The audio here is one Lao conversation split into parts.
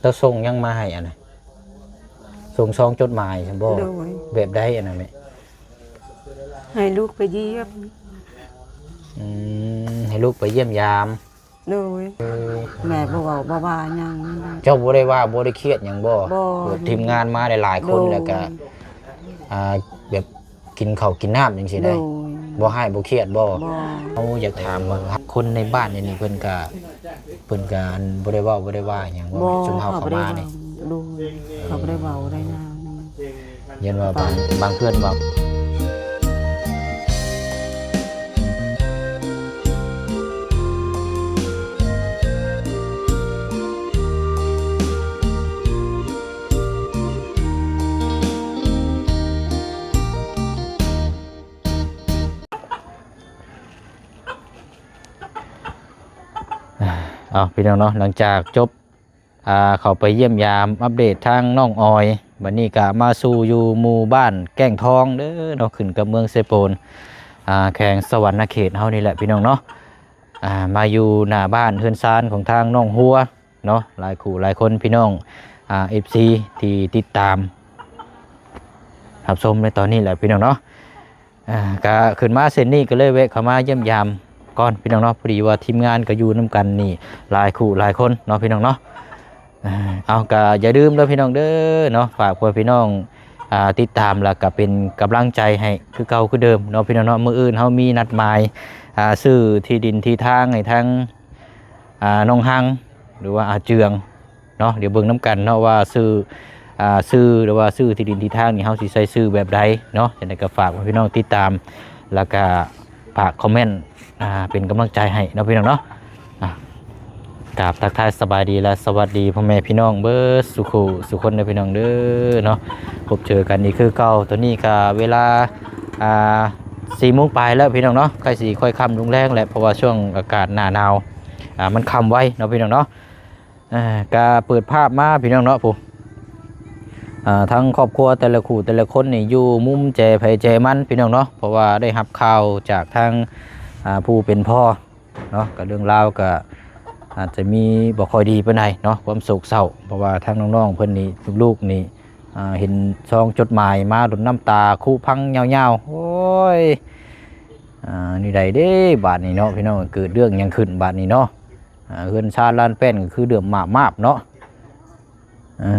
ເຈົ້າສົ່ງຫຍັງມາໃຫ້ອັນນະ? ສົ່ງຊອງຈົດໝາຍຊັ້ນບໍ່? ໂດຍ. ແບບໃດອັນນະແມ່? ໃຫ້ລູກໄປຢ້ຽມ. ອືມ ໃຫ້ລູກໄປຢ້ຽມຢາມ. ໂດຍ. ເອີ ແມ່ບໍ່ເວົ້າບໍ່ວ່າຫຍັງ. ເຈົ້າບໍ່ໄດ້ວ່າ ບໍ່ໄດ້ຄຽດຫຍັງບໍ່? ບໍ່. ແບບທີມງານມາຫຼາຍໆຄົນ ໂດຍ ແລ້ວກະ ອ່າ ແບບ ກິນເຂົ້າກິນນ້ຳຈັ່ງຊີ້ໄດ໋. ໂດຍ. ບໍ່ຮ້າຍບໍ່ຄຽດບໍ່? ບໍ່. ເຮົາຢາກຖາມວ່າ ຄົນໃນບ້ານນີ້ ນີ້ເພິ່ນກະ ເພິ່ນກະ ອັນ ບໍ່ໄດ້ເວົ້າບໍ່ໄດ້ວ່າຫຍັງບໍ່? ບໍ່. ຊຸມເຮົາເຂົ້າມານີ້ ເຂົາບໍ່ໄດ້ເວົ້າ. ໂດຍ. ເອີ ເຂົາບໍ່ໄດ້ເວົ້າໄດ້ຫຍັງ. ຢ້ານວ່າບາງ ບາງເພື່ອນເວົ້າ. ເອົາ ພີ່ນ້ອງເນາະ ຫຼັງຈາກຈົບ ອ່າ ເຂົ້າໄປຢ້ຽມຢາມອັບເດດທາງນ້ອງອອຍ ບັດນີ້ກະມາສູ່ຢູ່ໝູ່ບ້ານແກ້ງທອງເດີເນາະ ຂຶ້ນກັບເມືອງເຊໂປນ ອ່າ ແຂວງສະຫວັນນະເຂດເຮົານີ້ແຫຼະ ພີ່ນ້ອງເນາະ. ອ່າ ມາຢູ່ໜ້າບ້ານເຮືອນຊານຂອງທາງນ້ອງຫົວ ເນາະ ຫຼາຍຄູ່ຫຼາຍຄົນ ພີ່ນ້ອງ ອ່າ ເອັຟຊີ ທີ່ຕິດຕາມຮັບຊົມໃນຕອນນີ້ແຫຼະ ພີ່ນ້ອງເນາະ. ອ່າ ກະຂຶ້ນມາເສັ້ນນີ້ ກະເລີຍແວະເຂົ້າມາຢ້ຽມຢາມກ່ອນ ພີ່ນ້ອງເນາະ. ພໍດີວ່າທີມງານກະຢູ່ນຳກັນນີ້ຫຼາຍຄູ່ຫຼາຍຄົນເນາະ ພີ່ນ້ອງເນາະ. ເອົາ ກະຢ່າລືມເດີ ພີ່ນ້ອງເດີເນາະ ຝາກພໍ່ແມ່ພີ່ນ້ອງ ອ່າ ຕິດຕາມ ແລ້ວກະເປັນກຳລັງໃຈໃຫ້ຄືເກົ່າຄືເດີມເນາະ ພີ່ນ້ອງເນາະ. ມື້ອື່ນເຮົາມີນັດໝາຍ ອ່າ ຊື້ທີ່ດິນທີ່ທາງໃຫ້ທາງ ອ່າ ນ້ອງຮັງ ຫຼືວ່າອາເຈືອງ ເນາະ. ດຽວເບິ່ງນຳກັນເນາະວ່າຊື່ ອ່າ ຊື່ ຫຼືວ່າຊື່ທີ່ດິນທີ່ທາງນີ້ ເຮົາຊິໃຊ້ຊື່ແບບໃດເນາະ. ຈັ່ງໃດກໍຝາກພີ່ນ້ອງຕິດຕາມ ແລ້ວກະຝາກຄອມເມັນ ອ່າ ເປັນກຳລັງໃຈໃຫ້ເນາະ ພີ່ນ້ອງເນາະ. ອ່າ ກາບທັກທາຍສະບາຍດີ ແລະ ສະຫວັດດີພໍ່ແມ່ພີ່ນ້ອງເບິດສູ່ຄູ່ສູ່ຄົນເດີ ພີ່ນ້ອງເດີເນາະ. ພົບເຈີກັນອີກຄືເກົ່າ ຕອນນີ້ກະເວລາ ອ່າ ສີ່ໂມງປາຍແລ້ວ ພີ່ນ້ອງເນາະ. ໃກ້ຊິຄ່ອຍຄ່ຳລົງແລງແຫຼະ ເພາະວ່າຊ່ວງອາກາດໜ້າໜາວ ອ່າ ມັນຄ່ຳໄວເນາະ ພີ່ນ້ອງເນາະ. ອ່າ ກະເປີດພາບມາ ພີ່ນ້ອງເນາະ ຜູ້ ອ່າ ທັງຄອບຄົວແຕ່ລະຄູ່ແຕ່ລະຄົນນີ້ ຢູ່ມຸມແຈໃຜແຈມັນ ພີ່ນ້ອງເນາະ. ເພາະວ່າໄດ້ຮັບຂ່າວຈາກທາງ ອ່າ ຜູ້ເປັນພໍ່ເນາະ ກະເລື່ອງລາວກະອາດຈະມີບໍ່ຄ່ອຍດີປານໃດເນາະ ຄວາມໂສກເສົ້າ. ເພາະວ່າທາງນ້ອງໆເພິ່ນນີ້ ລູກໆນີ້ ອ່າ ເຫັນຊອງຈົດໝາຍມາ ລົດນ້ຳຕາຄຸພັງຍາວໆ. ໂອ້ຍ ອ່າ ນີ້ໃດເດ້ບາດນີ້ເນາະ ພີ່ນ້ອງ ເກີດເລື່ອງຫຍັງຂຶ້ນບາດນີ້ເນາະ. ອ່າ ເຮືອນຊານລານແປ້ນກໍຄືເດືອມມາບໆເນາະ. ເອີ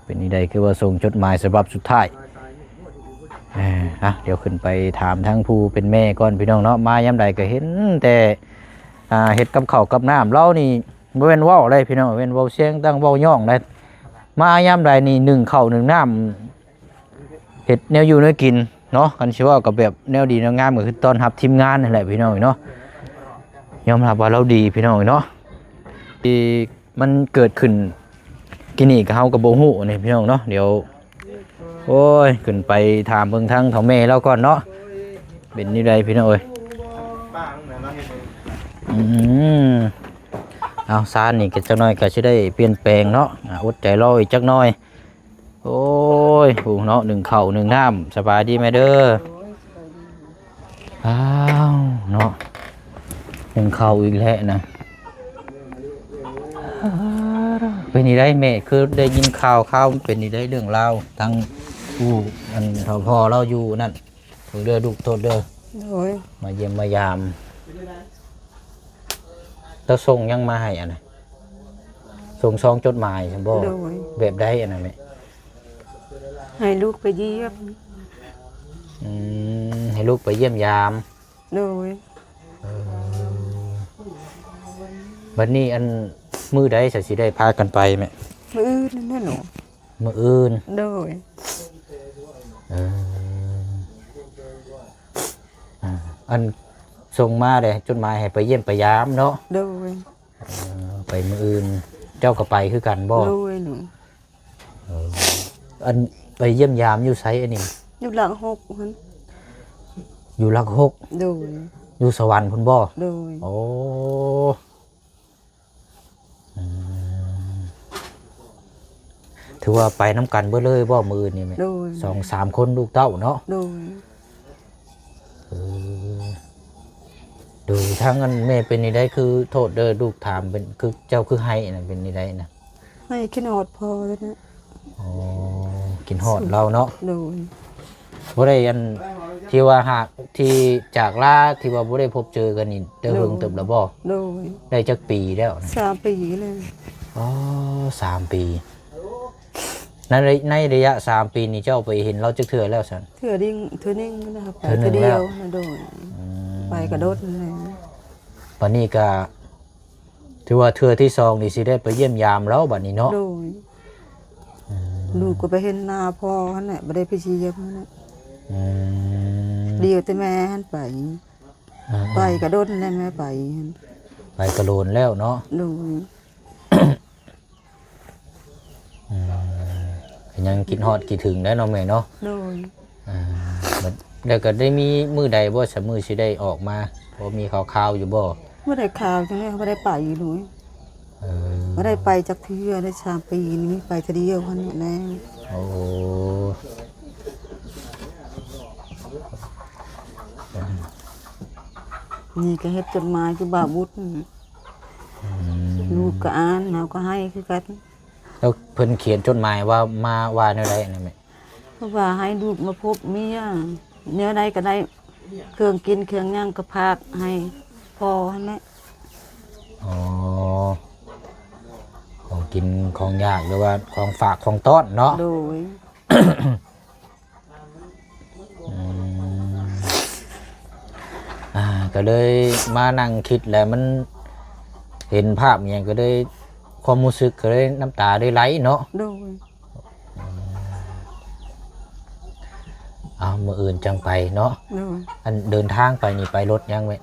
ເປັນຈັ່ງໃດ ຄືວ່າສົ່ງຈົດໝາຍສະບັບສຸດທ້າຍ. ເອີ ອ່ະ ດຽວຂຶ້ນໄປຖາມທາງຜູ້ເປັນແມ່ກ່ອນ ພີ່ນ້ອງເນາະ. ມາຍາມໃດກໍເຫັນແຕ່ ອ່າ ເຮັດກັບເຂົ້າກັບນ້ຳ. ລາວນີ້ບໍ່ແມ່ນເວົ້າໄດ໋ ພີ່ນ້ອງ ແມ່ນເວົ້າສຽງດັງ ເວົ້າຍ້ອງໄດ໋. ມາຍາມໃດນີ້ ໜຶ້ງເຂົ້າໜຶ້ງນ້ຳ ເຮັດແນວຢູ່ແນວກິນເນາະ. ຄັນຊິເວົ້າກໍແບບແນວດີແນວງາມ ກໍຄືຕ້ອນຮັບທີມງານນັ້ນແຫຼະ ພີ່ນ້ອງເນາະ. ຍອມຮັບວ່າລາວດີ ພີ່ນ້ອງເນາະ. ທີ່ມັນເກີດຂຶ້ນກີ້ນີ້ ກໍເຮົາກໍບໍ່ຮູ້ນີ້ ພີ່ນ້ອງເນາະ. ດຽວ ໂອ້ຍ ຂຶ້ນໄປຖາມເບິ່ງທາງເຖົ້າແມ່ລາວກ່ອນເນາະ. ເປັນແນວໃດ ພີ່ນ້ອງເອີຍ? ອືມ ເອົາ ຊານນີ້ກໍຈັກໜ້ອຍກໍຊິໄດ້ປ່ຽນແປງເນາະ. ອ່າ ອົດໃຈລໍອີກຈັກໜ້ອຍ. ໂອ້ຍ ຜູ້ເນາະ ໜຶ້ງເຂົ້າໜຶ້ງນ້ຳ. ສະບາຍດີແມ່ເດີ. ອ້າວ ເນາະ ໜຶ້ງເຂົ້າອີກແລ້ວນະ. ເປັນຈັ່ງໃດແມ່ ຄືໄດ້ຍິນຂ່າວ ຂ່າວມັນເປັນຈັ່ງໃດ ເລື່ອງລາວ ທັງຜູ້ ອັນ ເຖົ້າພໍ່ລາວຢູ່ນັ້ນ? ໂທດເດີລູກ ໂທດເດີ. ໂດຍ. ມາຢ້ຽມມາຢາມ. ເຈົ້າສົ່ງຫຍັງມາໃຫ້ອັນນະ? ສົ່ງຊອງຈົດໝາຍຊັ້ນບໍ່? ໂດຍ. ແບບໃດອັນນັ້ນແມ່? ໃຫ້ລູກໄປຢ້ຽມ. ອືມ ໃຫ້ລູກໄປຢ້ຽມຢາມ. ໂດຍ. ເອີ ບັດນີ້ ອັນ ມື້ໃດຊະຊິໄດ້ພາກັນໄປແມ່? ມື້ອື່ນນັ້ນແຫຼະເນາະ. ມື້ອື່ນ. ໂດຍ. ເອີ ອ່າ ອັນ ສົ່ງມາເດ້ ຈົດໝາຍໃຫ້ໄປຢ້ຽມໄປຢາມເນາະ? ໂດຍ. ເອີ ໄປມື້ອື່ນ ເຈົ້າກໍໄປຄືກັນບໍ່? ໂດຍ. ເອີ ອັນ ໄປຢ້ຽມຢາມຢູ່ໃສອັນນີ້? ຢູ່ຫຼັກຫົກຫັ້ນ. ຢູ່ຫຼັກຫົກ? ໂດຍ. ຢູ່ສະຫວັນພຸ້ນບໍ່? ໂດຍ. ໂອ້ ອືມ ຖືວ່າໄປນຳກັນເບິດເລີຍບໍ່ມື້ອື່ນນີ້ແມ່? ໂດຍ. ສອງສາມຄົນລູກເຕົ້າເນາະ? ໂດຍ. ເອີ ໂດຍ ທາງອັນແມ່ເປັນຈັ່ງໃດ? ຄື ໂທດເດີລູກຖາມ ເປັນ ຄືເຈົ້າຄືໄຫ້ນະ ເປັນຈັ່ງໃດນະ? ໃຫ້ຄິດຮອດພໍ່ແລ້ວນະ. ອໍ ຄິດຮອດລາວເນາະ. ໂດຍ. ບໍ່ໄດ້ອັນ ທີ່ວ່າຫາກ ທີ່ຈາກລາ ທີ່ວ່າບໍ່ໄດ້ພົບເຈີກັນນີ້ ໄດ້ເຫິງເຕີບແລ້ວບໍ່? ໂດຍ. ໄດ້ຈັກປີແລ້ວ? ສາມປີແລ້ວ. ອໍ ສາມປີ. ໃນ ໃນໄລຍະສາມປີນີ້ ເຈົ້າໄປເຫັນລາວຈັກເທື່ອແລ້ວຊັ້ນ? ເທື່ອໜຶ່ງ ເທື່ອໜຶ່ງນະ. ໄປເທື່ອດຽວ. ໂດຍ. ອືມ ໄປກະດົນແລ້ວ. ບັດນີ້ກະ ຖືວ່າເທື່ອທີສອງນີ້ ຊິໄດ້ໄປຢ້ຽມຢາມລາວບັດນີ້ເນາະ. ໂດຍ. ອືມ ລູກກໍໄປເຫັນໜ້າພໍ່ຫັ້ນແຫຼະ ບໍ່ໄດ້ໄປຢ້ຽມຫັ້ນແຫຼະ. ອືມ ດຽວແຕ່ແມ່ຫັ້ນໄປ. ອືມ ໄປກະດົນແລ້ວແມ່ໄປ. ໄປກະໂດນແລ້ວເນາະ. ໂດຍ. ອືມ ກໍຍັງຄິດຮອດຄິດເຖິງໄດ໋ເນາະແມ່ເນາະ. ໂດຍ. ອ່າ ແລ້ວກໍໄດ້ມີມື້ໃດບໍ່ ສະ ມື້ຊິໄດ້ອອກມາ ພໍມີຂ່າວໆຢູ່ບໍ່? ບໍ່ໄດ້ຂ່າວຈັ່ງໃດ ບໍ່ໄດ້ໄປຢູ່. ເອີ ບໍ່ໄດ້ໄປຈັກເທື່ອ ໄດ້ສາມປີນີ້ ມີໄປເທື່ອດຽວຫັ້ນແຫຼະ. ໂອ້ ນີ້ກໍເຮັດຈົດໝາຍຄືບ່າວບຸດ. ອືມ ລູກກໍອ່ານ ເຮົາກໍໄຫ້ຄືກັນ. ແລ້ວເພິ່ນຂຽນຈົດໝາຍວ່າ ມາວ່າແນວໃດຫັ້ນນະແມ່? ເພິ່ນວ່າໃຫ້ລູກມາພົບເມຍ ແນວໃດກໍໄດ້ ເຄື່ອງກິນເຄື່ອງຫຍັງກໍຝາກໃຫ້ພໍ່ຫັ້ນແຫຼະ. ອໍ ຂອງກິນຂອງຢາກ ຫຼືວ່າຂອງຝາກຂອງຕ້ອນເນາະ. ໂດຍ. ອືມ ອ່າ ກໍເລີຍມານັ່ງຄິດແລ້ວ ມັນເຫັນພາບອີ່ຫຍັງ ກໍເລີຍ ຄວາມຮູ້ສຶກກໍເລີຍ ນ້ຳຕາໄດ້ໄຫຼເນາະ. ໂດຍ. ເອົາ ມື້ອື່ນຈັ່ງໄປເນາະ. ໂດຍ. ອັນເດີນທາງໄປນີ້ ໄປລົດຫຍັງແມ່?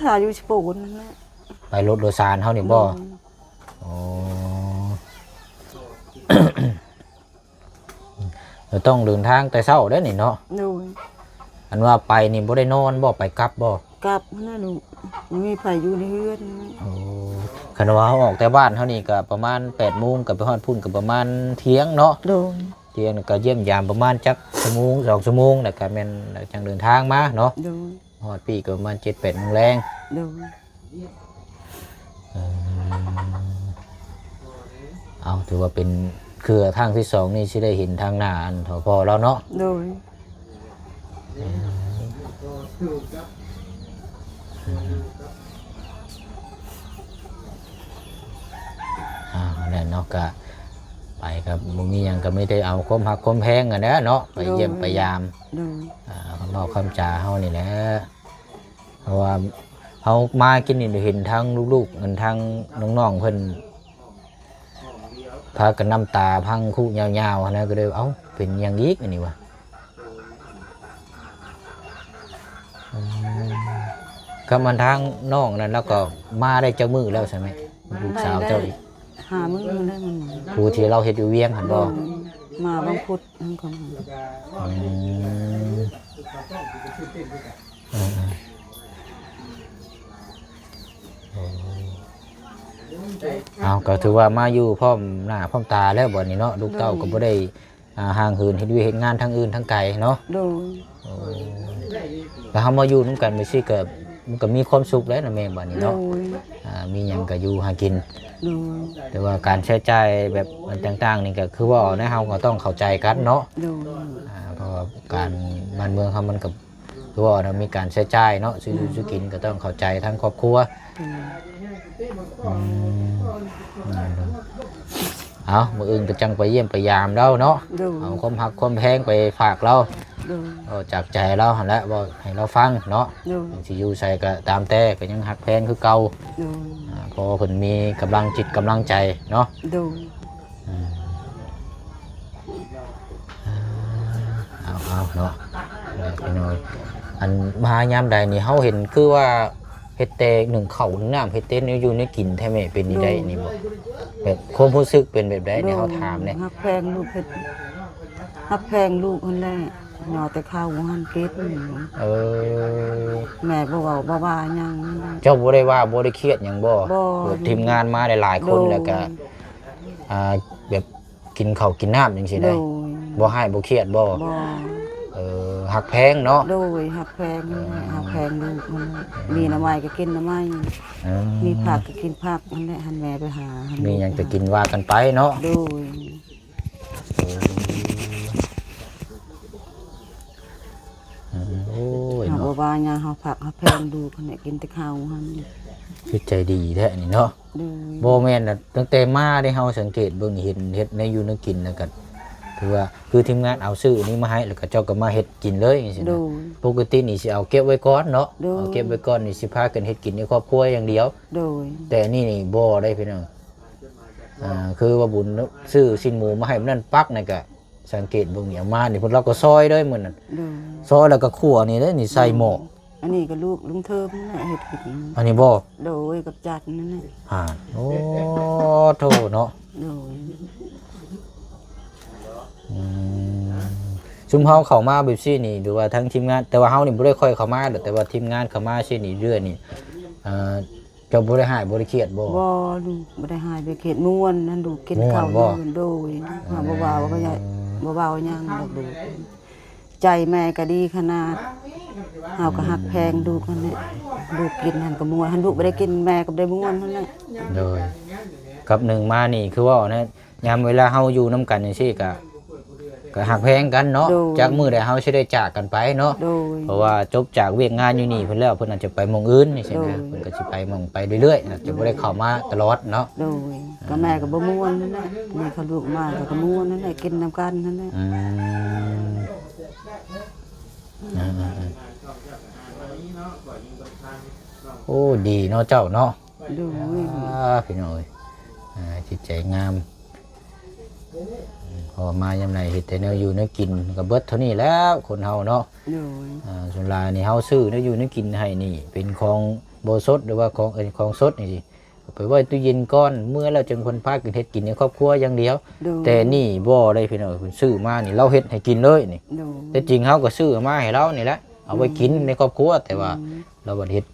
ຖ້າຢູ່ສະໂປນນັ້ນແຫຼະ. ໄປລົດໂດຍສານເຮົານີ້ບໍ່? ໂດຍ. ອໍ ແລ້ວຕ້ອງເດີນທາງແຕ່ເຊົ້າເດ້ນີ້ເນາະ. ໂດຍ. ອັນວ່າໄປນີ້ບໍ່ໄດ້ນອນບໍ່? ໄປກັບບໍ່? ກັບຫັ້ນນະລູກ ບໍ່ມີໃຜຢູ່ໃນເຮືອນ. ໂອ້ ຄັນວ່າເຮົາອອກແຕ່ບ້ານເຮົານີ້ກໍປະມານແປດໂມງ ກໍໄປຮອດພຸ້ນກໍປະມານທ່ຽງເນາະ. ໂດຍ. ທ່ຽງກໍຢ້ຽມຢາມປະມານຈັກຊົ່ວໂມງ ສອງຊົ່ວໂມງ ແລ້ວກໍແມ່ນ ແລ້ວຈັ່ງເດີນທາງມາເນາະ. ໂດຍ. ຮອດພີ້ກໍປະມານເຈັດແປດໂມງແລງ. ໂດຍ. ເອີ ເອົາ ຖືວ່າເປັນເທື່ອຄັ້ງທີສອງນີ້ ຊິໄດ້ເຫັນທາງໜ້າອັນ ທ.ພ ລາວເນາະ. ໂດຍ. ເອີ ເອີ ເອົາ ນັ້ນເນາະ ກະໄປກໍບໍ່ມີຫຍັງ ກໍມີແຕ່ເອົາຄວາມຮັກຄວາມແພງຫັ້ນແຫຼະເນາະ ໄປຢ້ຽມ ໂດຍ ໄປຢາມ. ໂດຍ. ອ່າ ຄຳເວົ້າຄຳຈາເຮົານີ້ແຫຼະ ເພາະວ່າເຮົາມາກິນນີ້ ເຫັນທັງລູກໆ ເຫັນທັງນ້ອງໆ ເພິ່ນພາກັນນ້ຳຕາພັງຄຸຍາວໆ ຫັ້ນນະ ກໍເລີຍ ເອົ້າ ເປັນຫຍັງອີກອັນນີ້ວະ? ອືມ ກັບອັນທາງນ້ອງນັ້ນ ລາວກໍມາໄດ້ຈັກມື້ແລ້ວໃຊ່ໄໝ? ລູກສາວເຈົ້ານີ້ ໄດ້ຫ້າມື້ແລ້ວມັນ ຜູ້ທີ່ລາວເຮັດຢູ່ວຽງຫັ້ນບໍ່? ໂດຍ ມາວັນພຸດຫັ້ນກ່ອນ. ອືມ ເອີ ເອີ ເອົາ ກໍຖືວ່າມາຢູ່ພ້ອມໜ້າພ້ອມຕາແລ້ວບັດນີ້ເນາະ ລູກເຕົ້າກໍ ໂດຍ ບໍ່ໄດ້ ອ່າ ຫ່າງເຫີນເຮັດວຽກເຮັດງານທາງອື່ນທາງໄກເນາະ. ໂດຍ. ໂອ້ ແລ້ວເຮົາມາຢູ່ນຳກັນແບບຊີ້ກໍ ມັນກໍມີຄວາມສຸກແຫຼະນະແມ່ ບັດນີ້ເນາະ. ໂດຍ. ອ່າ ມີຫຍັງກໍຢູ່ຫາກິນ. ໂດຍ. ແຕ່ວ່າການໃຊ້ຈ່າຍແບບອັນຕ່າງໆ ນີ້ກໍຄືເວົ້ານະ ເຮົາກໍຕ້ອງເຂົ້າໃຈກັນເນາະ. ໂດຍ. ອ່າ ເພາະວ່າການ ບ້ານເມືອງເຮົາມັນກໍ ຄືວ່ານະ ມີການໃຊ້ຈ່າຍເນາະ ຊື້ຢູ່ ອືມ ຊື້ກິນກໍຕ້ອງເຂົ້າໃຈທາງຄອບຄົວ. ໂດຍ. ອືມ ເອົາ ມື້ອື່ນກໍຈັ່ງໄປຢ້ຽມໄປຢາມລາວເນາະ. ໂດຍ. ເອົາຄວາມຮັກຄວາມແພງໄປຝາກລາວ. ໂດຍ. ເວົ້າຈາກໃຈລາວຫັ້ນແຫຼະ ເວົ້າໃຫ້ລາວຟັງເນາະ. ໂດຍ. ຊິຢູ່ໃສກໍຕາມແຕ່ ກໍຍັງຮັກແພງຄືເກົ່າ. ໂດຍ. ອ່າ ເພາະວ່າເພິ່ນມີກຳລັງຈິດກຳລັງໃຈເນາະ. ໂດຍ. ອືມ ເອົາ ເອົາເນາະ ເອີ ພີ່ນ້ອງ ອັນມາຍາມໃດນີ້ ເຮົາເຫັນຄືວ່າເຮັດແຕ່ໜຶ້ງເຂົ້າໜຶ້ງນ້ຳ ເຮັດແຕ່ແນວຢູ່ແນວກິນແທ້ແມ່ ເປັນຈັ່ງໃດນີ້ບໍ່? ໂດຍ. ແບບຄວາມຮູ້ສຶກເປັນແບບໃດນີ້ ໂດຍ ເຮົາຖາມແດ່. ຮັກແພງລູກເຮັດ ຮັກແພງລູກຫັ້ນແຫຼະ ຍໍແຕ່ເຂົ້າຫັ້ນກິນ. ເອີ ແມ່ບໍ່ເວົ້າບໍ່ວ່າຫຍັງ. ເຈົ້າບໍ່ໄດ້ວ່າ ບໍ່ໄດ້ຄຽດຫຍັງບໍ່? ບໍ່. ແບບທີມງານມາຫຼາຍໆຄົນ ໂດຍ ແລ້ວກະ ອ່າ ແບບ ກິນເຂົ້າກິນນ້ຳຈັ່ງຊີ້ໄດ໋. ໂດຍ. ບໍ່ຮ້າຍບໍ່ຄຽດບໍ່? ບໍ່. ເອີ ຮັກແພງເນາະ. ໂດຍ ຮັກແພງ ເອີ ຮັກແພງລູກຫັ້ນແຫຼະ ມີໜໍ່ໄມ້ກໍກິນໜໍ່ໄມ້ ເອີ ມີຜັກກໍກິນຜັກຫັ້ນແຫຼະ ຫັ້ນແມ່ໄປຫາ ຫັ້ນ ມີຫຍັງກໍກິນວ່າກັນໄປເນາະ. ໂດຍ ເອີ ໂອ້ຍ ເຮົາ ເນາະ ບໍ່ວ່າຫຍັງ ເຮົາຮັກເຮົາແພງລູກຫັ້ນແຫຼະ ກິນແຕ່ເຂົ້າຫັ້ນ. ຈິດໃຈດີແທ້ນີ້ເນາະ. ໂດຍ ບໍ່ແມ່ນນະ ຕັ້ງແຕ່ມາເດ້ ເຮົາສັງເກດເບິ່ງ ເຫັນເຮັດແນວຢູ່ແນວກິນ ແລ້ວກໍຖືວ່າ ຄືທີມງານເອົາຊື້ອັນນີ້ມາໃຫ້ ແລ້ວກໍເຈົ້າກໍມາເຮັດກິນເລີຍຈັ່ງຊີ້ນະ. ໂດຍ ປົກກະຕິນີ້ຊິເອົາເກັບໄວ້ກ່ອນເນາະ. ໂດຍ ເອົາເກັບໄວ້ກ່ອນນີ້ ຊິພາກັນເຮັດກິນໃນຄອບຄົວຢ່າງດຽວ. ໂດຍ ແຕ່ອັນນີ້ນີ້ບໍ່ໄດ້ພີ່ນ້ອງ. ອ່າ ຄືວ່າບຸນຊື້ຊີ້ນໝູມາໃຫ້ມື້ນັ້ນປັກນັ້ນ ກໍສັງເກດເບິ່ງນີ້ ເອົາມານີ້ ເພິ່ນ ລາວກໍຊອຍເລີຍມື້ນັ້ນ. ໂດຍ ຊອຍແລ້ວກໍຂົ້ວນີ້ເດ້ ນີ້ໃສ່ໝໍ້. ອັນນີ້ກໍລູກລຸງເທີມນັ້ນແຫຼະເຮັດກິນ. ອັນນີ້ບໍ່? ໂດຍ ກັບຈັນນັ້ນແຫຼະ. ຫາ ໂອ້ ໂທ້ເນາະ. ໂດຍ ອືມ ຊຸມເຮົາເຂົ້າມາແບບຊີ້ນີ້ ຫຼືວ່າທາງທີມງານ ແຕ່ວ່າເຮົານີ້ບໍ່ໄດ້ຄ່ອຍເຂົ້າມາດອກ ແຕ່ວ່າທີມງານເຂົ້າມາຊີ້ນີ້ເລື້ອຍນີ້ ເອີ ເຈົ້າບໍ່ໄດ້ຮ້າຍບໍ່ໄດ້ຄຽດບໍ່? ບໍ່ ລູກບໍ່ໄດ້ຮ້າຍບໍ່ໄດ້ຄຽດ ມ່ວນຫັ້ນ ລູກກິນເຂົ້າຢູ່. ໂດຍ ເຮົາບໍ່ເວົ້າ ອືມ ບໍ່ເວົ້າຫຍັງດອກລູກ. ໃຈແມ່ກໍດີຂະໜາດ ເຮົາກໍຮັກແພງລູກຫັ້ນແຫຼະ ລູກກິນຫັ້ນກໍມ່ວນ ຄັນລູກບໍ່ໄດ້ກິນແມ່ກໍບໍ່ໄດ້ມ່ວນຫັ້ນແຫຼະ. ໂດຍ ກັບໜຶ່ງມານີ້ ຄືເວົ້ານະ ຍາມເວລາເຮົາຢູ່ນຳກັນຈັ່ງຊີ້ກໍ ກໍຮັກແພງກັນເນາະ. ໂດຍ ຈັກມື້ໃດເຮົາຊິໄດ້ຈາກກັນໄປເນາະ. ໂດຍ ເພາະວ່າຈົບຈາກວຽກງານຢູ່ນີ້ເພິ່ນແລ້ວ ເພິ່ນອາດຈະໄປໝ່ອງອື່ນຈັ່ງຊີ້ນະ. ໂດຍ ເພິ່ນກໍຊິໄປໝ່ອງໄປເລື້ອຍໆ ອາດຈະບໍ່ໄດ້ເຂົ້າມາຕະຫຼອດເນາະ. ໂດຍ ກໍແມ່ກໍບໍ່ມ່ວນຫັ້ນແຫຼະ ນີ້ເຂົາລູກມາກໍ ກໍມ່ວນຫັ້ນແຫຼະ ກິນນຳກັນຫັ້ນແຫຼະ. ອືມ ເອີໆໆ ໂອ້ ດີເນາະເຈົ້າເນາະ. ໂດຍ ອ່າ ພີ່ນ້ອງເອີຍ ອ່າ ຈິດໃຈງາມ ພໍມາຍາມໃດເຮັດແຕ່ແນວຢູ່ແນວກິນກໍເບິດເທົ່ານີ້ແລ້ວ ຄົນເຮົາເນາະ. ໂດຍ ອ່າ ສ່ວນຫຼາຍນີ້ເຮົາຊື້ແນວຢູ່ແນວກິນໃຫ້ນີ້ ເປັນຂອງບໍ່ສົດ ຫຼືວ່າຂອງ ເອີ້ນຂອງສົດນີ້ຊິ ເອົາໄປໄວ້ຕູ້ເຢັນກ່ອນ ເມື່ອແລ້ວຈຶ່ງເພິ່ນພາກັນເຮັດກິນໃນຄອບຄົວຢ່າງດຽວ. ໂດຍ ແຕ່ນີ້ບໍ່ໄດ້ພີ່ນ້ອງ ເພິ່ນຊື້ມານີ້ ລາວເຮັດໃຫ້ກິນເລີຍນີ້. ໂດຍ ແຕ່ຈິງເຮົາກໍຊື້ມາໃຫ້ລາວນີ້ແຫຼະ ເອົາໄວ້ກິນ ອືມ ໃນຄອບຄົວ ແຕ່ວ່າ ອືມ ລາວບັດເຮັດ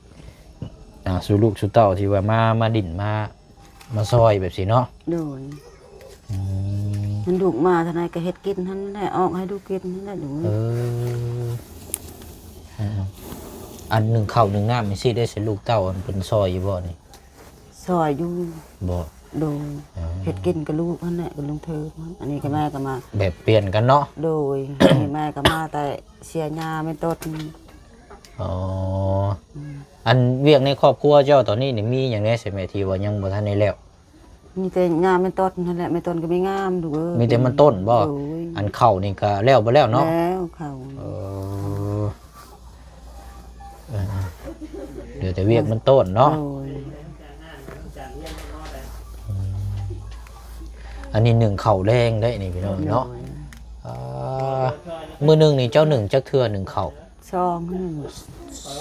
ອ່າ ສູ່ລູກສູ່ເຕົ້າທີ່ວ່າມາ ມາດິນ ມາ ມາຊ່ອຍແບບຊີ້ເນາະ. ໂດຍ ອືມ ມັນລູກມາເທົ່າໃດກໍເຮັດກິນຫັ້ນແຫຼະ ອອກໃຫ້ລູກກິນຫັ້ນແຫຼະລູກ. ເອີ ເອີ ອັນໜຶ້ງເຂົ້າໜຶ້ງນ້ຳຈັ່ງຊີ້ໄດ້ ໃສ່ລູກເຕົ້າ ອັນເພິ່ນຊ່ອຍຢູ່ບໍ່ນີ້? ຊ່ອຍຢູ່. ບໍ່? ໂດຍ ເອີ ເຮັດກິນກັບລູກຫັ້ນແຫຼະ ກັບລຸງເທີມ. ອັນນີ້ກໍແມ່ກໍມາ ແບບປ່ຽນກັນເນາະ. ໂດຍ ອັນນີ້ແມ່ກໍມາແຕ່ເສຍຫຍ້າແມ່ນຕົ້ນ. ອໍ ອືມ ອັນວຽກໃນຄອບຄົວເຈົ້າຕອນນີ້ນີ້ ມີຫຍັງແດ່ໃຊ່ແມ່ ທີ່ວ່າຍັງບໍ່ທັນໄດ້ແລ້ວ? ມີແຕ່ຫຍ້າແມ່ນຕົ້ນຫັ້ນແຫຼະ ແມ່ນຕົ້ນກໍມີງາມລູກເອີຍ. ມີແຕ່ມັນຕົ້ນບໍ່? ໂດຍ ອັນເຂົ້ານີ້ກໍແລ້ວບໍ່ແລ້ວເນາະ? ແລ້ວເຂົ້າ. ເອີ ເອີ ເຫຼືອແຕ່ວຽກມັນຕົ້ນເນາະ. ໂດຍ ອືມ ອັນນີ້ໜຶ້ງເຂົ້າແລງເດ້ນີ້ພີ່ນ້ອງເນາະ. ໂດຍ ອ່າ ມື້ໜຶ່ງນີ້ເຈົ້າໜຶ້ງຈັກເທື່ອໜຶ້ງເຂົ້າ? ສອງ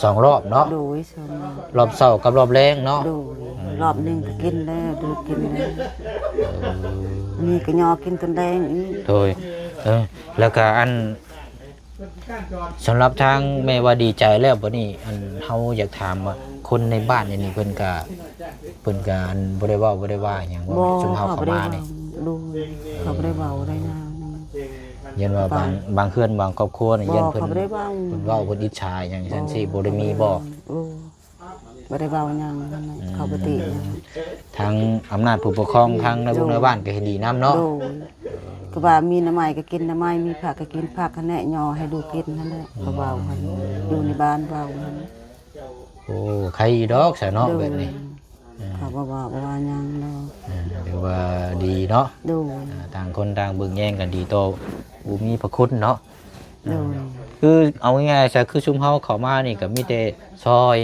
ສອງລອບເນາະ. ໂດຍ ສອງລອບ ລອບເຊົ້າກັບລອບແລງເນາະ. ໂດຍ ອືມ ລອບໜຶ່ງກໍກິນແລ້ວ ດູດກິນແລ້ວ. ເອີ ມີກໍຍໍກິນຕອນແລງອີກ. ໂດຍ ເອີ ແລ້ວກໍອັນ ສຳລັບທາງແມ່ວ່າດີໃຈແລ້ວ ບັດນີ້ອັນເຮົາຢາກຖາມວ່າ ຄົນໃນບ້ານນີ້ເພິ່ນກະ ເພິ່ນກະອັນບໍ່ໄດ້ເວົ້າບໍ່ໄດ້ວ່າຫຍັງບໍ່? ບໍ່ ຊຸມເຮົາເຂົ້າມານີ້ ໂດຍ ເຂົາບໍ່ໄດ້ເວົ້າໄດ້ຫຍັງ. ຢ້ານວ່າບາງ ບາງເຮືອນບາງຄອບຄົວນີ້ ຢ້ານເພິ່ນ ເພິ່ນເວົ້າເພິ່ນອິດສາຫຍັງຊັ້ນຊີ້ ບໍ່ໄດ້ມີບໍ່? ໂອ້ ບໍ່ໄດ້ເວົ້າຫຍັງຫັ້ນແຫຼະ ອືມ ເຂົາບໍ່ຕິຫຍັງ. ທາງອຳນາດຜູ້ປົກຄອງ ທາງໃນວງໃນບ້ານກໍເຫັນດີນຳເນາະ. ໂດຍ ກໍວ່າມີໜໍ່ໄມ້ກໍກິນໜໍ່ໄມ້ ມີຜັກກໍກິນຜັກຫັ້ນແຫຼະ ຍໍໃຫ້ລູກກິນຫັ້ນແຫຼະ ເຂົາເວົ້າຫັ້ນ ຢູ່ໃນບ້ານເວົ້າຫັ້ນ. ໂອ້ ໄຄຢູ່ດອກຊະເນາະ ແບບນີ້. ເອີ ເຂົາບໍ່ວ່າ ບໍ່ວ່າຫຍັງດອກ. ເອີ ຖືວ່າດີເນາະ. ໂດຍ ຕ່າງຄົນຕ່າງເບິ່ງແຍງກັນ ດີຕໍ່ຜູ້ມີພະຄຸນເນາະ. ໂດຍ ຄືເອົາງ່າຍໆຊະ ຄືຊຸມເຮົາເຂົ້າມານີ້ກໍມີແຕ່ຊ່ອຍ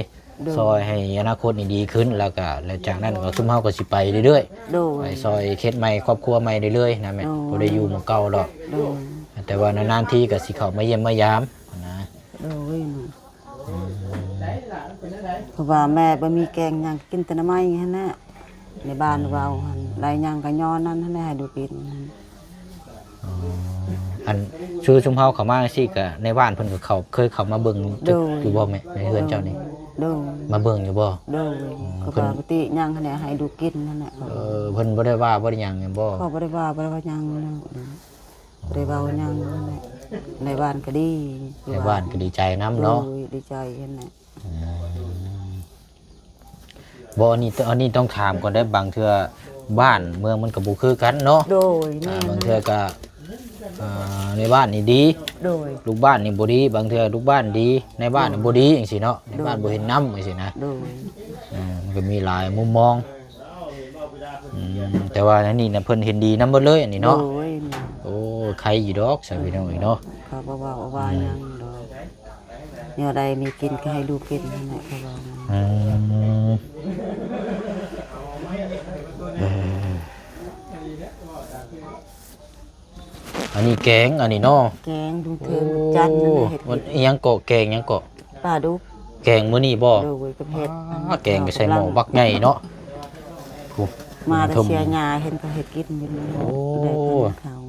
ໂດຍ ຊ່ອຍໃຫ້ອະນາຄົດນີ້ດີຂຶ້ນ ແລ້ວກໍ ແລ້ວຈາກນັ້ນກໍຊຸມເຮົາກໍຊິໄປເລື້ອຍໆ. ໂດຍ ໄປຊ່ອຍເຮັດໃໝ່ຄອບຄົວໃໝ່ເລື້ອຍໆນະແມ່. ໂດຍ ບໍ່ໄດ້ຢູ່ໝ່ອງເກົ່າດອກ. ໂດຍ ແຕ່ວ່ານານໆທີກໍຊິເຂົ້າມາຢ້ຽມມາຢາມນະ. ໂດຍ ອືມ ເພາະວ່າແມ່ບໍ່ມີແກງຫຍັງ ກິນແຕ່ໜໍ່ໄມ້ຫັ້ນແຫຼະ ໃນບ້ານເວົ້າຫັ້ນ ໄດ້ຫຍັງກໍຍ້ອນນັ້ນຫັ້ນແຫຼະ ໃຫ້ດູກິນຫັ້ນ. ອໍ ອັນ ຄືຊຸມເຮົາເຂົ້າມາຈັ່ງຊີ້ ກໍໃນບ້ານເພິ່ນກໍເຂົ້າ ເຄີຍເຂົ້າມາເບິ່ງ ໂດຍ ຢູ່ບໍ່ແມ່ ໃນເຮືອນເຈົ້ານີ້? ໂດຍ ມາເບິ່ງຢູ່ບໍ່? ໂດຍ ອືມ ກໍ ເພິ່ນ ປົກກະຕິຫຍັງຫັ້ນແຫຼະ ໃຫ້ດູກິນຫັ້ນແຫຼະ. ເອີ ເພິ່ນບໍ່ໄດ້ວ່າບໍ່ໄດ້ຫຍັງແມ່ນບໍ່? ເຂົາບໍ່ໄດ້ວ່າ ບໍ່ໄດ້ວ່າຫຍັງເນາະ. ບໍ່ໄດ້ເວົ້າຫຍັງນັ້ນແຫຼະ. ໃນບ້ານກໍດີ ໃນບ້ານກໍດີໃຈນຳເນາະ ໂດຍ ດີໃຈຫັ້ນແຫຼະ ອືມ ບໍ່ ອັນນີ້ ອັນນີ້ຕ້ອງຖາມກ່ອນເດ້ ບາງເທື່ອບ້ານເມືອງມັນກໍບໍ່ຄືກັນເນາະ ໂດຍ ອ່າ ແມ່ນ ບາງເທື່ອກໍ ອ່າ ໃນບ້ານນີ້ດີ ໂດຍ ລູກບ້ານນີ້ບໍ່ດີ ບາງເທື່ອລູກບ້ານດີ ໃນບ້ານ ໂດຍ ບໍ່ດີ ຈັ່ງຊີ້ເນາະ ໃນບ້ານ ໂດຍ ບໍ່ເຫັນນຳ ຈັ່ງຊີ້ນະ ໂດຍ ເອີ ມັນກໍມີຫຼາຍມຸມມອງ ອືມ ແຕ່ວ່າອັນນີ້ນະ ເພິ່ນເຫັນດີນຳເບິດເລີຍ ອັນນີ້ເນາະ ໂດຍ ໂອ້ ໄຄຢູ່ດອກ ຊະ ພີ່ນ້ອງເອີຍເນາະ ເຂົາບໍ່ເວົ້າວ່າ ອືມ ຫຍັງດອກ ແນວໃດມີກິນກໍໃຫ້ລູກກິນຫັ້ນແຫຼະ ເຂົາວ່າ ອືມ ເອີ ອັນນີ້ແກງ ອັນນີ້ເນາະ ແກງ ລຸງເທີງ ໂອ້ ຈັນ ອັນນີ້ເຮັດ ມັນອີ່ຫຍັງເກາະ ແກງຫຍັງເກາະ ປາດຸກ ແກງມື້ນີ້ບໍ່ ໂດຍ ກັບເຫັດ ອ່າ ອັນນີ້ ແກງກໍໃສ່ໝໍ້ບັກໃຫຍ່ເນາະ ໂອ້ ມາແຕ່ເຊຍຍາ ເຫັນເຂົາເຮັດກິນຢູ່ນີ້ ໂອ້ ໄດ້ເຂົ້າ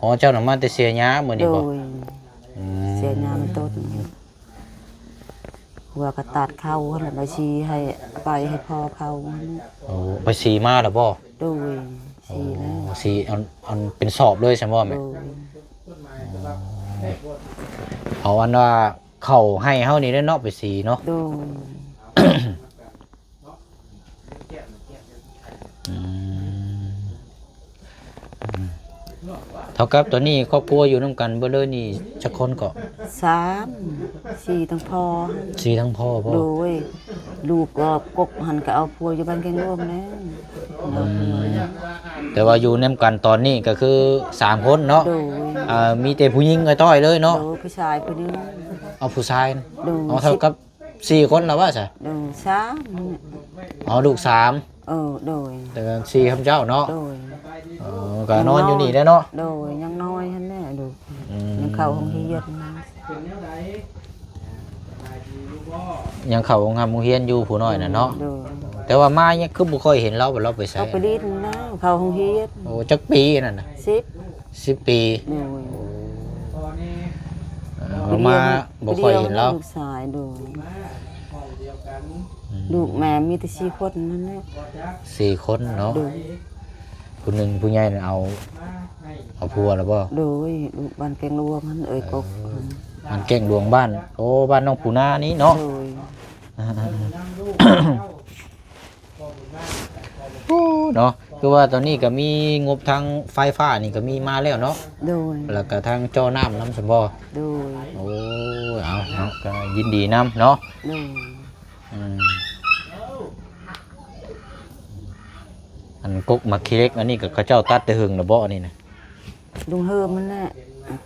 ອໍ ເຈົ້ານະມາແຕ່ເຊຍຍາມື້ນີ້ບໍ່ ໂດຍ ອືມ ເຊຍຍາມັນຕົ້ນ ຫົວກະຕັດເຂົ້າຫັ້ນແຫຼະ ໄປຊີໃຫ້ ໄປໃຫ້ພໍ່ເຂົາຫັ້ນ ໂອ້ ໄປຊີມາແລ້ວບໍ່ ໂດຍ ຊີແລ້ວ ໂອ້ ຊີອັນ ອັນເປັນສອບເລີຍຊັ້ນບໍ່ແມ່ ໂດຍ ອໍ ເອົາອັນວ່າເຂົ້າໄຮ່ເຮົານີ້ແຫຼະເນາະ ໄປຊີເນາະ ໂດຍ ອືມ ເທົ່າກັບຕອນນີ້ຄອບຄົວຢູ່ນຳກັນເບິດເລີຍນີ້ຈັກຄົນເກາະ ສາມ ສີ່ ທັງພໍ່ ສີ່ ທັງພໍ່ບໍ່ ໂດຍ ລູກກໍກົກຫັ້ນກໍເອົາຜົວຢູ່ບ້ານແກງຫຼວງແລ້ວ ອືມ ແຕ່ວ່າຢູ່ນຳກັນຕອນນີ້ກໍຄືສາມຄົນເນາະ ໂດຍ ເອີ ມີແຕ່ຜູ້ຍິງອ້ອຍຕ້ອຍເລີຍເນາະ ໂດຍ ຜູ້ຊາຍຜູ້ໜຶ່ງ ເອົາຜູ້ຊາຍ ໂດຍ ເອົາເທົ່າກັບ ສີ່ຄົນລະວ່າຊະ ໂດຍ ສາມ ອໍ ລູກສາມ ເອີ ໂດຍ ແຕ່ວ່າສີ່ຄຳເຈົ້າເນາະ ໂດຍ ເອີ ກໍນອນຢູ່ນີ້ແຫຼະເນາະ ໂດຍ ຍັງນ້ອຍຫັ້ນແຫຼະລູກ ອືມ ຍັງເຂົ້າໂຮງຮຽນ ຍັງເຂົ້າໂຮງຮຳໂຮງຮຽນຢູ່ຜູ້ນ້ອຍນະເນາະ ໂດຍ ແຕ່ວ່າມາຍັງຄືບໍ່ຄ່ອຍເຫັນລາວວ່າລາວໄປໃສ ເຂົາໄປຫຼິ້ນນະ ເຂົ້າໂຮງຮຽນ ໂອ້ ຈັກປີນັ້ນນະ ສິບ ສິບປີ ໂດຍ ໂອ້ ເອີ ມາບໍ່ຄ່ອຍເຫັນລາວ ລູກຊາຍ ໂດຍ ອືມ ລູກແມ່ມີແຕ່ສີ່ຄົນນັ້ນແຫຼະ ສີ່ຄົນເນາະ ໂດຍ ຜູ້ໜຶ່ງຜູ້ໃຫຍ່ນັ້ນເອົາ ເອົາຜົວແລ້ວບໍ່ ໂດຍ ຢູ່ບ້ານແກງຫຼວງຫັ້ນ ເອີຍ ເອີ ກົກ ບ້ານແກງຫຼວງ ບ້ານ ໂອ້ ບ້ານນ້ອງປູນານີ້ເນາະ ໂດຍ ເນາະ ຄືວ່າຕອນນີ້ກໍມີງົບທາງໄຟຟ້ານີ້ກໍມີມາແລ້ວເນາະ ໂດຍ ແລ້ວກໍທາງຈໍ້ນ້ຳນຳຊັ້ນບໍ່ ໂດຍ ໂອ້ ເອົາເນາະ ກໍຍິນດີນຳເນາະ ໂດຍ ອືມ ອັນກົກໝາກຂີ້ເຫຼັກອັນນີ້ກໍເຂົາເຈົ້າຕັດແຕ່ຫຶງແລ້ວບໍ່ ອັນນີ້ນະ ລຸງເຮີມຫັ້ນແຫຼະ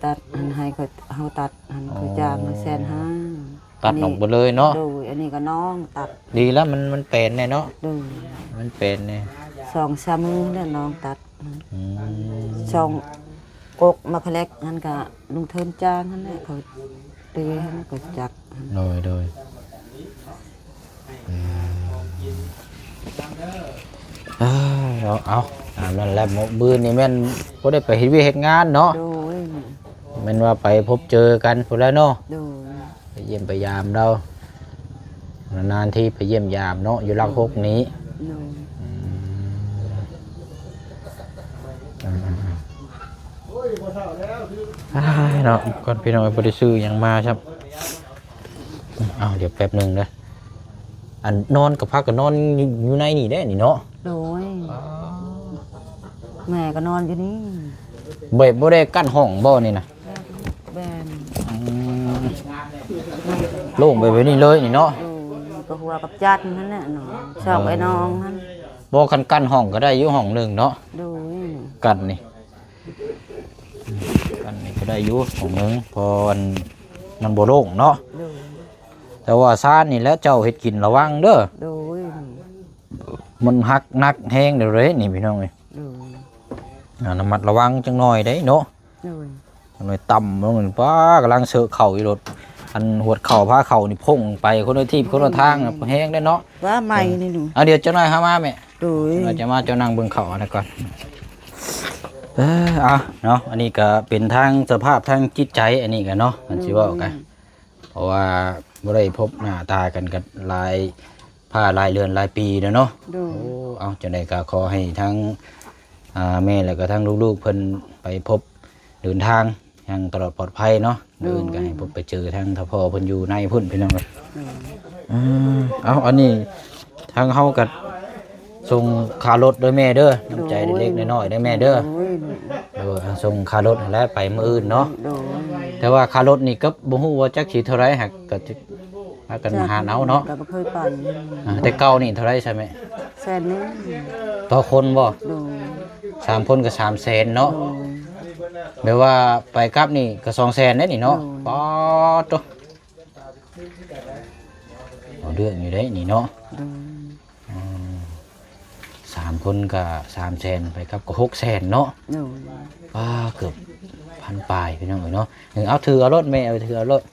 ຕັດຫັ້ນ ໃຫ້ເຂົາ ເຮົາຕັດຫັ້ນ ອໍ ເຂົາຈ້າງມາແສນຫ້າ ຕັດອອກເບິດເລີຍເນາະ ໂດຍ ອັນນີ້ກໍນ້ອງຕັດ ດີແລ້ວ ມັນ ມັນແປນແດ່ເນາະ ໂດຍ ມັນແປນແດ່ ສອງສາມມື້ແລ້ວນ້ອງຕັດ ອືມ ສອງ ກົກໝາກຂີ້ເຫຼັກຫັ້ນກະລຸງເທີນຈ້າງຫັ້ນແຫຼະ ເຂົາຕີຫັ້ນ ເຂົາຈັກ ໂດຍ ໂດຍ ອືມ ເອີ ເອົາ ຕາມນັ້ນແຫຼະ ມື້ອື່ນນີ້ແມ່ນບໍ່ໄດ້ໄປເຮັດວຽກເຮັດງານເນາະ ໂດຍ ແມ່ນວ່າໄປພົບເຈີກັນພຸ້ນແຫຼະເນາະ ໂດຍ ໄປຢ້ຽມໄປຢາມລາວ ນານໆທີໄປຢ້ຽມຢາມເນາະ ຢູ່ຫຼັກຫົກນີ້ ໂດຍ ອືມ ອ່າ ເນາະ ກ່ອນ ພີ່ນ້ອງ ບໍ່ໄດ້ຊື້ຫຍັງມາຊ້ຳ ເອົາ ດຽວແປັບໜຶ່ງເດີ ອັນນອນກໍພາກັນນອນຢູ່ໃນນີ້ເດ້ນີ້ເນາະ ໂດຍ ແມ່ກໍນອນຢູ່ນີ້ ແບບບໍ່ໄດ້ກັ້ນຫ້ອງບໍ່ນີ້ນະ ແມ່ນ ອືມ ໂລ່ງໄປແບບນີ້ເລີຍນີ້ເນາະ ໂດຍ ກໍຫົວກັບຈັນຫັ້ນແຫຼະເນາະ ຊອກໄອ້ນ້ອງຫັ້ນ ບໍ່ ຄັນກັ້ນຫ້ອງກໍໄດ້ຢູ່ຫ້ອງໜຶ່ງເນາະ ໂດຍ ກັ້ນນີ້ ອືມ ອັນນີ້ກໍໄດ້ຢູ່ຂອງເມືອງ ເພາະອັນມັນບໍ່ໂລ່ງເນາະ ໂດຍ ແຕ່ວ່າຊານນີ້ແຫຼະເຈົ້າເຮັດກິນລະວັງເດີ ໂດຍ ມັນຫັກໜັກແຮງເດີເດ້ນີ້ພີ່ນ້ອງເອີຍ ໂດຍ ອ່າ ລະມັດລະວັງຈັກໜ້ອຍເດ້ເນາະ ໂດຍ ໜ້ອຍຕ່ຳລົງ ປ້າ ກຳລັງເສີເຂົ້າຢູ່ໂລດ ອັນຫວດເຂົ້າພາເຂົ້ານີ້ພົ່ງໄປຄົນລະທີບຄົນລະທາງ ໂດຍ ແຮງເດ້ເນາະ ວ່າໃໝ່ນີ້ໜູ ອ່າ ດຽວຈັກໜ້ອຍຫາມາແມ່ ໂດຍ ເຈົ້າມາ ເຈົ້ານັ່ງເບິ່ງເຂົ້າອັນນັ້ນກ່ອນ ເອີ ເອົາເນາະ ອັນນີ້ກໍເປັນທາງສະພາບທາງຈິດໃຈ ອັນນີ້ກໍເນາະ ອັນຊິເວົ້າກັນ ໂດຍ ເພາະວ່າບໍ່ໄດ້ພົບໜ້າຕາກັນກໍຫຼາຍ ພາຫຼາຍເດືອນຫຼາຍປີແລ້ວເນາະ ໂດຍ ໂອ້ ເອົາ ຈັ່ງໃດກໍຂໍໃຫ້ທັງ ອ່າ ແມ່ ແລ້ວກໍທັງລູກໆເພິ່ນໄປພົບເດີນທາງ ທາງຕະຫຼອດປອດໄພເນາະ. ໂດຍ ມື້ອື່ນກໍໃຫ້ພົບໄປເຈີທາງທ້າວພໍ່ເພິ່ນຢູ່ໃນພຸ້ນ ພີ່ນ້ອງເອີຍ. ໂດຍ ອືມ ເອົາ ອັນນີ້ທາງເຮົາກໍສົ່ງຄ່າລົດເດີແມ່ເດີ ນ້ຳໃຈເລັກໆນ້ອຍໆເດີແມ່ເດີ. ໂດຍ ໂດຍ ສົ່ງຄ່າລົດຫັ້ນແຫຼະ ໄປມື້ອື່ນເນາະ. ໂດຍ ແຕ່ວ່າຄ່າລົດນີ້ກໍບໍ່ຮູ້ວ່າຈັກຊິເທົ່າໃດ ຫາກກໍ ພາກັນຫາເອົາເນາະ. ກໍບໍ່ເຄີຍໄປ. ອ່າ ແຕ່ເກົ່ານີ້ເທົ່າໃດຊະແມ່? ແສນໜຶ່ງ. ຕໍ່ຄົນບໍ່? ໂດຍ ສາມຄົນກໍສາມແສນເນາະ. ໂດຍ ແບບວ່າໄປກັບນີ້ກໍສອງແສນເດ້ນີ້ເນາະ. ໂດຍ ປາດໂທ້ ເອົາເລື່ອງຢູ່ເດ້ນີ້ເນາະ. ໂດຍ ອືມ ສາມຄົນກໍສາມແສນ ໄປກັບກໍຫົກແສນເນາະ. ໂດຍ ປາດ ເກືອບພັນປາຍ ພີ່ນ້ອງເອີຍເນາະ. ເອີ ເອົາ ຖືເອົາໂລດແມ່ ເອົາ ຖືເອົາໂລດ. ໂດຍ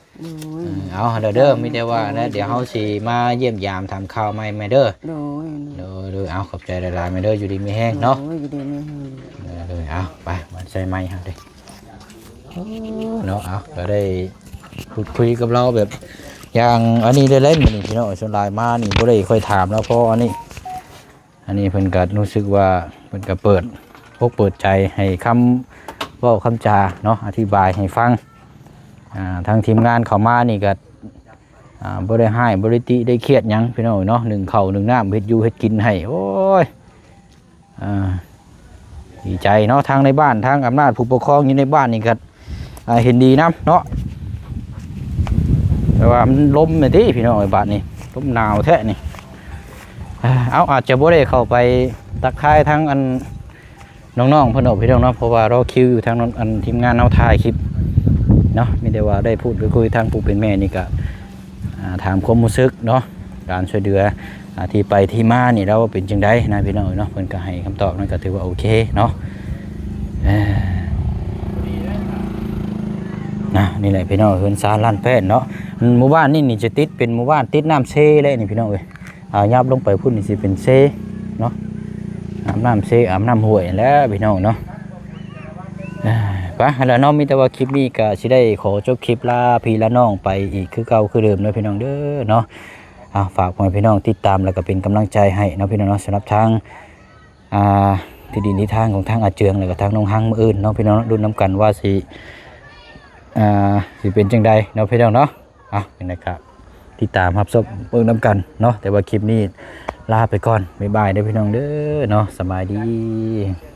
ເອີ ເອົາເດີ ເດີ ມີແຕ່ວ່ານະ ດຽວເຮົາຊິມາຢ້ຽມຢາມຖາມຂ່າວໃໝ່ແມ່ເດີ. ໂດຍ ໂດຍ ໂດຍ ເອົາ ຂອບໃຈຫຼາຍໆແມ່ເດີ ຢູ່ດີມີແຮງເນາະ. ໂດຍ ຢູ່ດີມີແຮງ. ເອີ ເອົາ ໄປ ມາໃສ່ໄມເຮົາເດີ. ເນາະ ເອົາ ກໍໄດ້ພູດຄຸຍກັບລາວແບບຢ່າງອັນນີ້ໄດ້ເລີຍມື້ນີ້ ພີ່ນ້ອງ. ສ່ວນຫຼາຍມານີ້ບໍ່ໄດ້ຄ່ອຍຖາມລາວ ເພາະອັນນີ້ ອັນນີ້ເພິ່ນກໍຮູ້ສຶກວ່າເພິ່ນກໍເປີດອົກເປີດໃຈໃຫ້ຄຳເວົ້າຄຳຈາເນາະ ອະທິບາຍໃຫ້ຟັງ. ອ່າ ທາງທີມງານເຂົ້າມານີ້ກໍ ອ່າ ບໍ່ໄດ້ຮ້າຍ ບໍ່ໄດ້ຕິໄດ້ຄຽດຫຍັງ ພີ່ນ້ອງເນາະ. ໜຶ້ງເຂົ້າໜຶ້ງນ້ຳ ເຮັດຢູ່ເຮັດກິນໃຫ້ ໂອ້ຍ ອ່າ ດີໃຈເນາະ. ທາງໃນບ້ານ ທາງອຳນາດຜູ້ປົກຄອງຢູ່ໃນບ້ານນີ້ກໍ ອ່າ ເຫັນດີນຳເນາະ. ແຕ່ວ່າມັນລົມແມ່ນຕິ ພີ່ນ້ອງເອີຍ ບາດນີ້ລົມໜາວແທ້ນີ້. ອ່າ ເອົາ ອາດຈະບໍ່ໄດ້ເຂົ້າໄປທັກທາຍທາງອັນ ນ້ອງໆເພິ່ນເນາະ ພີ່ນ້ອງເນາະ ເພາະວ່າລໍຄິວຢູ່ທາງນັ້ນ ອັນທີມງານເຮົາຖ່າຍຄລິບເນາະ. ມີແຕ່ວ່າໄດ້ພູດໄດ້ຄຸຍ ທາງຜູ້ເປັນແມ່ນີ້ກໍ ອ່າ ຖາມຄວາມຮູ້ສຶກເນາະ ການຊ່ວຍເຫຼືອ ອ່າ ທີ່ໄປທີ່ມານີ້ ລາວເປັນຈັ່ງໃດນະ ພີ່ນ້ອງເອີຍເນາະ. ເພິ່ນກໍໃຫ້ຄຳຕອບນັ້ນ ກໍຖືວ່າໂອເຄເນາະ. ເອີ ນະ ນີ້ແຫຼະ ພີ່ນ້ອງ ເຮືອນຊານລ້ານແປ້ນເນາະ. ໝູ່ບ້ານນີ້ນີ້ຈະຕິດເປັນໝູ່ບ້ານຕິດນ້ຳເຊເລີຍນີ້ ພີ່ນ້ອງເອີຍ. ອ່າ ຫຍັບລົງໄປພຸ້ນນີ້ຊິເປັນເຊເນາະ ອາບນ້ຳເຊ ອາບນ້ຳຫ້ວຍຫັ້ນແຫຼະ ພີ່ນ້ອງເນາະ. ເອີ ໄປຫັ້ນລະເນາະ ມີແຕ່ວ່າຄລິບນີ້ກໍຊິໄດ້ຂໍຈົບຄລິບລາພີ່ລານ້ອງໄປອີກຄືເກົ່າຄືເດີມເດີ ພີ່ນ້ອງເດີເນາະ. ອ່າ ຝາກພໍ່ແມ່ພີ່ນ້ອງຕິດຕາມ ແລ້ວກໍເປັນກຳລັງໃຈໃຫ້ເນາະ ພີ່ນ້ອງເນາະ. ສຳລັບທາງ ອ່າ ທີ່ດິນທີ່ທາງຂອງທາງອາເຈືອງ ແລ້ວກໍທາງນ້ອງຮັງ ມື້ອື່ນເນາະ ພີ່ນ້ອງເນາະ ລຸ້ນນຳກັນວ່າຊິ ອ່າ ຊິເປັນຈັ່ງໃດເນາະ ພີ່ນ້ອງເນາະ. ເອົາ ຈັ່ງໃດກໍຕິດຕາມຮັບຊົມເບິ່ງນຳກັນເນາະ. ແຕ່ວ່າຄລິບນີ້ລາໄປກ່ອນ ບາຍບາຍເດີ ພີ່ນ້ອງເດີເນາະ. ສະບາຍດີ.